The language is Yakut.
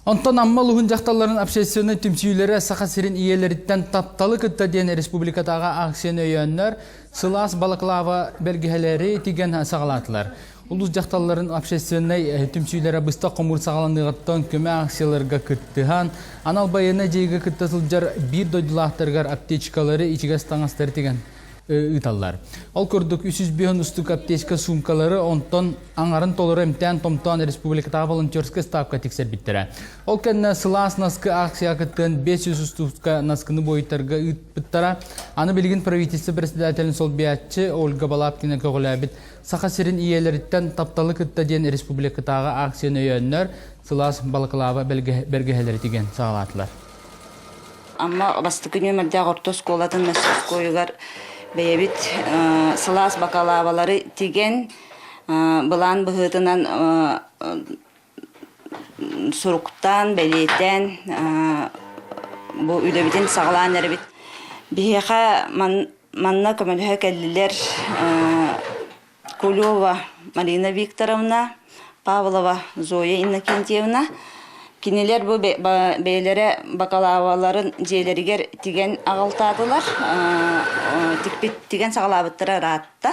Онтон Амма улууһун дьахталларын общественнай түмсүүлэрэ Саха сирин ийэлэриттэн тапталы кытта диэн республикатааҕы акцияны өйөөннөр, сылаас балаклава бэргэһэлэри тигэн саҕалаатылар. Улуус дьахталларын общественнай түмсүүлэрэ быстах хомуур саҕаланыаҕыттан көмө акцияларга кыттыһан, анал байыаннай дьайыыга кытта сылдьар биир дойдулаахтарыгар аптечкалары, ичигэс таҥастары тигэн ыыталлар. Ол курдук 305 устук аптечка суумкалары онтон аҥарын толору эмтээн-томтоон республикатааҕы волонтерскай ставка тиксэрбиттэрэ. Ол кэннэ сылаас наскы акция кыттыан 500 устука наскыны буойуттарга ыыппыттара. Аны билигин правительство председателин солбуйааччы Ольга Балабкина көҕүлээбит Саха сирин ийэлэриттэн тапталы кытта диэн республикатааҕы акцияны өйөөннөр сылаас балаклава бэргэһэлэри тигэн саҕалаатылар. Амма бастакы нүөмэрдээх орто оскуолатын мастерскойугар бэйэбит сылаас бакалавалары тигэн былаан быһыытынан суруктаан, бэлиэтээн бу үлэбитин саҕалаан эрэбит. Биһиэхэ манна көмөлөһө кэллилэр Кулева Марина Викторовна, Павлова Зоя Иннокентьевна. Кинилэр бу бэйэлэрэ бакалаваларын дьиэлэригэр тигэн аҕалтаатылар. Тикпит тигэн саҕалаабыттара ыраатта.